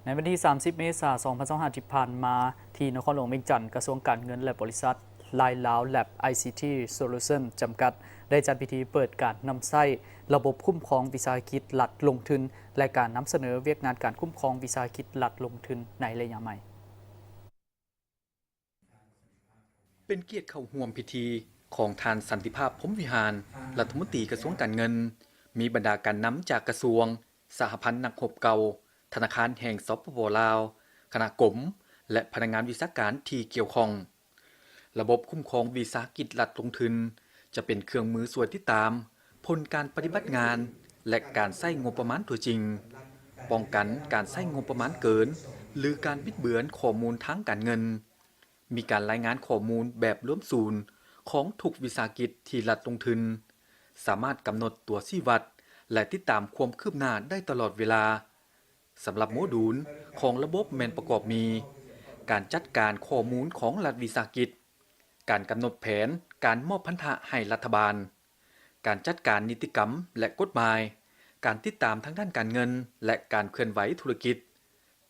ໃນວັນທີສາມສິບ ເມສາ ສອງພັນຊາວຫ້າ ທີ່ຜ່ານມາ, ທີ່ນະຄອນຫຼວງວຽງຈັນ, ກະຊວງການເງິນ ແລະ ບໍລິສັດ Line Lao Lab I C T Solution ຈຳກັດ ໄດ້ຈັດພິທີເປີດການນຳໃຊ້ລະບົບຄຸ້ມຄອງວິສາຫະກິດລັດລົງທຶນ ແລະ ການນຳສະເໜີວຽກງານການຄຸ້ມຄອງວິສາຫະກິດລັດລົງທຶນໃນໄລຍະໃໝ່. ເປັນກຽດເຂົ້າຮ່ວມພິທີຂອງທ່ານ ສັນຕິພາບ ພົມວິຫານ ລັດຖະມົນຕີກະຊວງການເງິນ, ມີບັນດາການນຳຈາກກະຊວງ, ສະຫະພັນນັກຮົບເກົ່າ, ທະນາຄານແຫ່ງ ສປປ ລາວ, ຄະນະກົມ ແລະ ພະນັກງານວິຊາການທີ່ກ່ຽວຂ້ອງ. ລະບົບຄຸ້ມຄອງວິສາຫະກິດລັດລົງທຶນ ຈະເປັນເຄື່ອງມືຊ່ວຍຕິດຕາມຜົນການປະຕິບັດງານ ແລະ ການໃຊ້ງົບປະມານຕົວຈິງ, ປ້ອງກັນການໃຊ້ງົບປະມານເກີນ ຫຼື ການບິດເບືອນຂໍ້ມູນທາງການເງິນ, ມີການລາຍງານຂໍ້ມູນແບບລວມສູນຂອງທຸກວິສາຫະກິດທີ່ລັດລົງທຶນ, ສາມາດກຳນົດຕົວຊີ້ວັດ ແລະ ຕິດຕາມຄວາມຄືບໜ້າໄດ້ຕະຫຼອດເວລາ. ສຳລັບໂມດູນຂອງລະບົບແມ່ນປະກອບມີ ການຈັດການຂໍ້ມູນຂອງລັດວິສາຫະກິດ, ການກຳນົດແຜນການມອບພັນທະໃຫ້ລັດຖະບານ, ການຈັດການນິຕິກຳ ແລະ ກົດໝາຍ, ການຕິດຕາມທາງດ້ານການເງິນ ແລະ ການເຄື່ອນໄຫວທຸລະກິດ,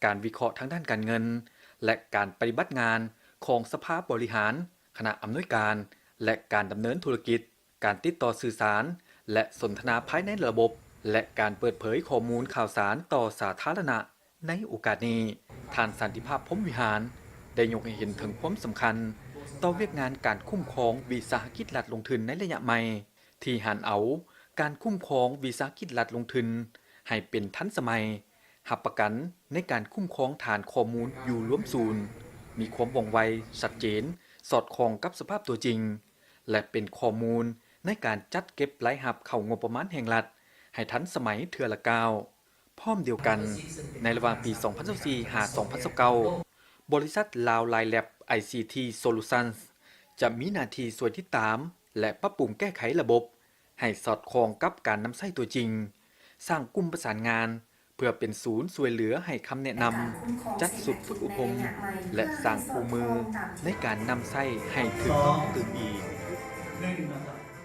ການວິເຄາະທາງດ້ານການເງິນ ແລະ ການປະຕິບັດງານຂອງສະພາບໍລິຫານ, ຄະນະອຳນວຍການ ແລະ ການດຳເນີນທຸລະກິດ, ການຕິດຕໍ່ສື່ສານ ແລະ ສົນທະນາພາຍໃນລະບົບ ແລະ ການເປີດເຜີຍຂໍ້ມູນຂ່າວສານຕໍ່ສາທາລະນະ. ໃນໂອກາດນີ້, ທ່ານ ສັນຕິພາບ ພົມວິຫານ ໄດ້ຍົກໃຫ້ເຫັນເຖິງຄວາມສຳຄັນຕໍ່ວຽກງານການຄຸ້ມຄອງວິສາຫະກິດລັດລົງທຶນໃນໄລຍະໃໝ່, ທີ່ຫັນເອົາການຄຸ້ມຄອງວິສາຫະກິດລັດລົງທຶນໃຫ້ເປັນທັນສະໄໝ, ຮັບປະກັນໃນການຄຸ້ມຄອງຖານຂໍ້ມູນຢູ່ລວມສູນ, ມີຄວາມວ່ອງໄວ, ຊັດເຈນ, ສອດຄ່ອງກັບສະພາບຕົວຈິງ ແລະ ເປັນຂໍ້ມູນໃນການຈັດເກັບລາຍຮັບເຂົ້າງົບປະມານແຫ່ງລັດໃຫ້ທັນສະໄໝເທື່ອລະກ້າວ. ພ້ອມດຽວກັນ, ໃນລະຫວ່າງປີ ສອງພັນຊາວສີ່ ຫາ ສອງພັນຊາວເກົ້າ, ບໍລິສັດ Lao Line Lab I C T Solutions ຈະມີໜ້າທີ່ຊ່ວຍຕິດຕາມ ແລະ ປັບປຸງແກ້ໄຂລະບົບໃຫ້ສອດຄ່ອງກັບການນຳໃຊ້ຕົວຈິງ, ສ້າງກຸ່ມປະສານງານເພື່ອເປັນສູນຊ່ວຍເຫຼືອໃຫ້ຄຳແນະນຳ, ຈັດຊຸດຝຶກອົບຮົມ ແລະ ສ້າງຄູ່ມືໃນການນຳໃຊ້ໃຫ້ຖືກຕ້ອງຕື່ມອີກ.